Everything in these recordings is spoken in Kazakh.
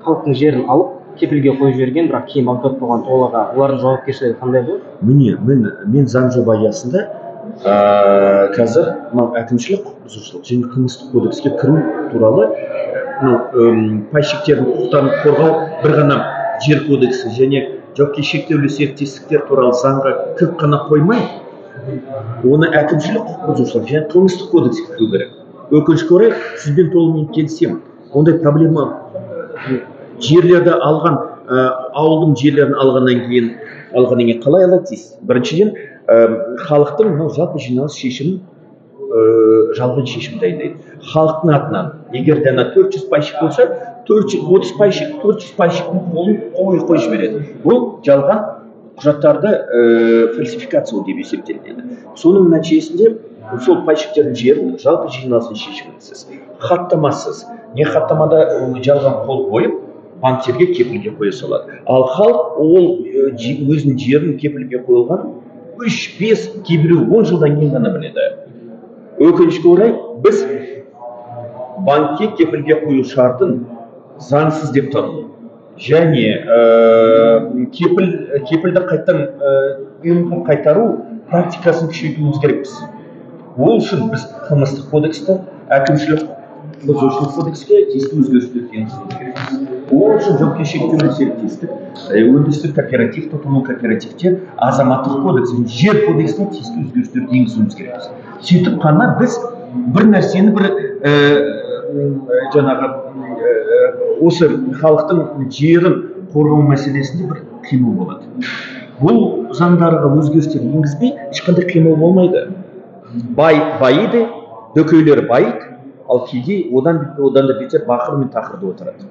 Халықтың жерін алып, кепілге қойып жіберген, бірақ кейін банкрот болған оларға, олардың жауапкершілігі қандай болады? Міне, мен заң жоба аясында қазір мынау әкімшілік құқық бұзушылық және қылмыстық кодекске кіру туралы, мынау пайщиктердің құқықтарын қорғау бір ғана жер кодексі және жауапкершілігі шектеулі серіктестіктер туралы заңға кіріп қана қоймай, оны әкімшілік құқық бұзушылық және қылмыстық кодекске кіру керек. Өкінішке орай, сізбен толығымен келісемін. Ондай проблема жерлерді алған, ауылдың жерлерін алғаннан кейін қалай алады дейсіз? Біріншіден, халықтың мынау жалпы жиналыс шешімін, жалған шешім дайындайды. Халықтың атынан, егер де ана 400 пайщик болса, 430 пайщик, 400 пайщиктің қолын қойып жібереді. Бұл жалған құжаттарды фальсификациялау деп есептелінеді. Соның нәтижесінде сол пайщиктердің жерін жалпы жиналыстың шешімінсіз, хаттамасыз, не хаттамада жалған қол қойып, банктерге кепілге қоя салады. Ал халық ол өзінің жерін кепілге қойылған 3, 5, кейбіреу 10 жылдан кейін ғана біледі. Өкінішке орай, біз банкке кепілге қою шартын заңсыз деп тану және кепілді қайтадан ұйымға қайтару практикасын күшейтуіміз керекпіз. Ол үшін біз қылмыстық кодексті, әкімшілік бұзушылық кодекске тиісті өзгерістер енгізуіміз керекпіз. Ол үшін жауапкершілігі шектеулі серіктестік, өндірістік кооператив, тұтыну кооперативтер, азаматтық кодекс және жер кодексіне тиісті өзгерістерді енгізуіміз керекпіз. Сөйтіп қана біз бір нәрсені бір жаңағы осы халықтың жерін қорғау мәселесінде бір қимыл болады. Бұл заңдарға өзгерістер енгізбей ешқандай қимыл болмайды. Бай байиды, дөкейлер байиды, ал кедей одан да бетер бақыр мен тақырда отырады.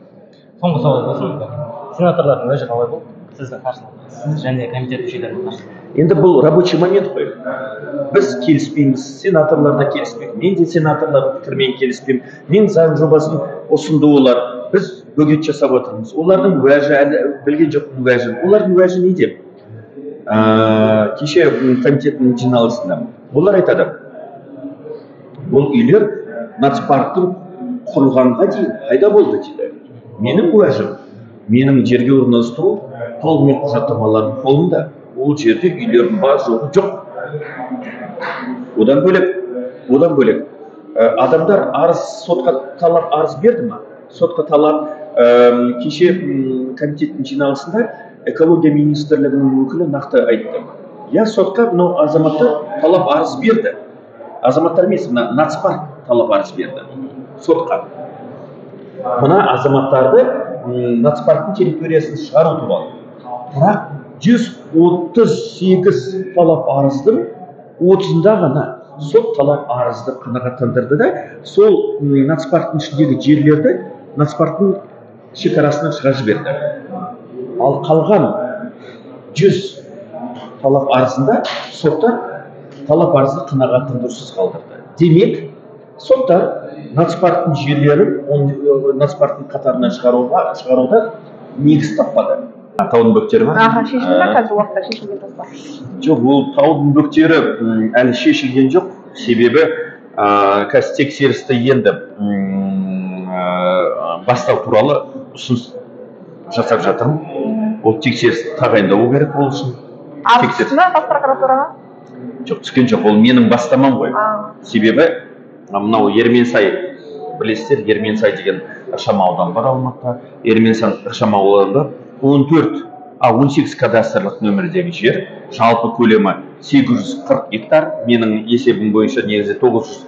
Соңғы сауал болсын. Сенаторлардың уәжі қалай болды? Сіздің қарсылығыңыз, сіз және комитет мүшелерінің қарсылығы. Енді бұл рабочий момент қой. Біз келіспейміз, сенаторлар да келіспейді, мен де сенаторлардың пікірімен келіспеймін. Мен заң жобасын ұсынды олар. Біз бөгет жасап отырмыз. Олардың уәжі әлі білген жоқпын уәжін. Олардың уәжі не деп? Кеше комитеттің жиналысында олар айтады, бұл үйлер нацпарктың құрылғанға дейін қайда болды дейді. Менің уәжім, менің жерге орналастыру толығымен құжаттамаларым қолымда. Ол жерде үйлердің бар жоғы жоқ. Одан бөлек, адамдар арыз, сотқа талап арыз берді ма? Сотқа талап, кеше комитеттің жиналысында экология министрлігінің өкілі нақты айтты. Я сотқа мынау азаматтар талап арыз берді. Азаматтар емес, мына нацпарк талап арыз берді сотқа. Мына азаматтарды нацпарктың территориясын шығару туралы. Бірақ 138 талап арыздың 30-ында ғана сот талап арызды қанағаттандырды да, сол нацпарктың ішіндегі жерлерді нацпарктың шекарасынан шығарып жіберді. Ал қалған 100 талап арызында соттар талап арызды қанағаттандырусыз қалдырды. Демек, соттар нацпарктың жерлерін нацпарктың қатарынан шығаруда негіз таппады. Таудың бөктері бар? Аха, шешілді ме қазір уақытта шешілген жоқ па? Жоқ, ол таудың бөктері әлі шешілген жоқ. Себебі, қазір тексерісті енді бастау туралы ұсыныс жасап жатырмын. Ол тексеріс тағайындау керек ол үшін. Арыз түсті ме бас прокуратураға? Жоқ, түскен жоқ. Ол менің бастамам ғой. Себебі мынау Ерменсай, білесіздер, Ерменсай деген ықшам аудан бар Алматыда. Ерменсай ықшам ауданында 18 кадастрлық нөмірдегі жер, жалпы көлемі 840 гектар. Менің есебім бойынша негізі 900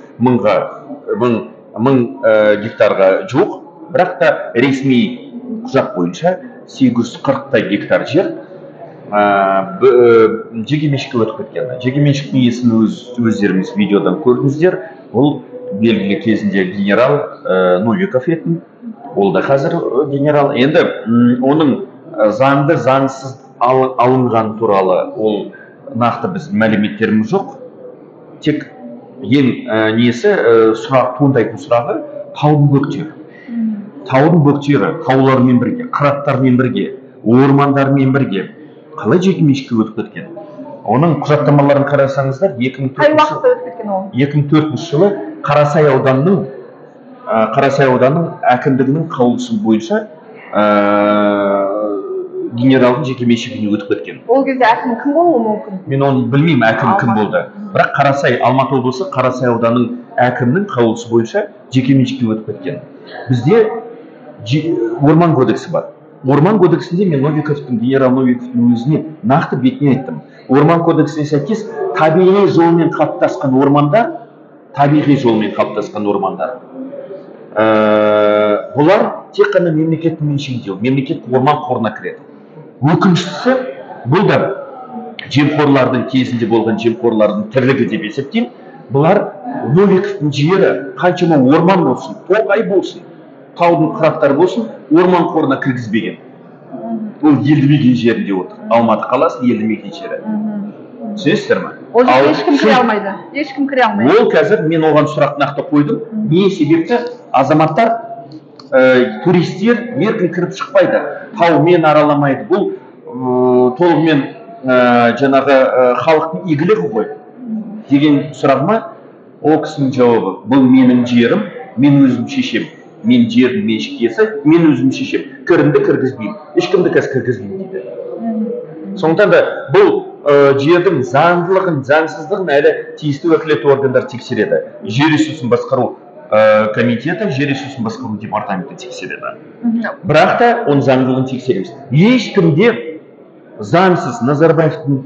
мың гектарға жуық, бірақ та ресми құжат бойынша 840 гектар жер жеке меншікке өтіп кеткен. Жеке меншіктің иесін өздеріңіз видеодан көрдіңіздер. Ол белгілі кезінде генерал Новиков етін. Ол да қазір генерал. Енді оның заңды, заңсыз алынған туралы ол нақты біз мәліметтеріміз жоқ. Тек ең несі, сұрақ туындайтын сұрағы таудың бөктері. Таудың бөктері таулармен бірге, қыраттармен бірге, ормандармен бірге қалай жеке меншікке өтіп кеткен? Оның құжаттамаларын қарасаңыздар, Қай уақытта өтіп кеткен ол? 2004 жылы Қарасай ауданының әкімдігінің қаулысы бойынша Генералдың жеке меншігіне өтіп кеткен. Ол кезде әкім кім болуы мүмкін? Мен оны білмеймін, әкім кім болды. Бірақ Қарасай, Алматы облысы Қарасай ауданының әкімінің қаулысы бойынша жеке меншікке өтіп кеткен. Бізде орман кодексі бар. Орман кодексінде мен Новиковтың, генерал Новиковтың өзіне нақты бетіне айттым. Орман кодексіне сәйкес табиғи жолмен қалыптасқан ормандар, табиғи жолмен қалыптасқан ормандар, бұлар тек қана мемлекеттің меншігінде, мемлекеттік орман қорына кіреді. Өкініштісі, бұл да жемқорлардың кезінде болған жемқорлардың тірлігі деп есептеймін. Бұлар Новиковтың жері, қаншама орман болсын, тоғай болсын, таудың қыраттары болсын, орман қорына кіргізбеген. Ол елді мекен жерінде отыр. Алматы қаласының елді мекен жері. Түсінесіздер ме? Ол жерге ешкім кіре алмайды. Ешкім кіре алмайды. Ол қазір мен оған сұрақ нақты қойдым. Не себепті азаматтар, туристер еркін кіріп шықпайды, таумен араламайды. Бұл толығымен жаңағы халықтың игілігі ғой деген сұрағыма ол кісінің жауабы: бұл менің жерім, мен өзім шешем. Мен жердің меншік иесі, мен өзім шешем. Кірімді кіргізбеймін, ешкімді қазір кіргізбеймін дейді. Сондықтан да бұл жердің заңдылығын, заңсыздығын әлі тиісті уәкілетті органдар тексереді. Жер ресурсын басқару комитеті, жер ресурсын басқару департаменті тексереді. Бірақ та оның заңдылығын тексереміз. Ешкімде заңсыз Назарбаевтың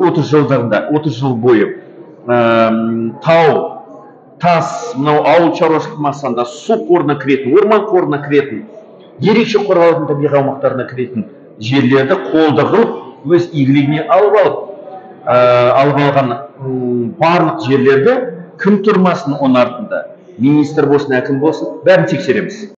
30 жылдарында, 30 жыл бойы тау, тас, мынау ауыл шаруашылық мақсатында су қорына кіретін, орман қорына кіретін, ерекше қорғалатын табиғи аумақтарына кіретін жерлерді қолды қылып, өз игілігіне алып алған барлық жерлерді кім тұрмасын оның артында, министр болсын, әкім болсын, бәрін тексереміз.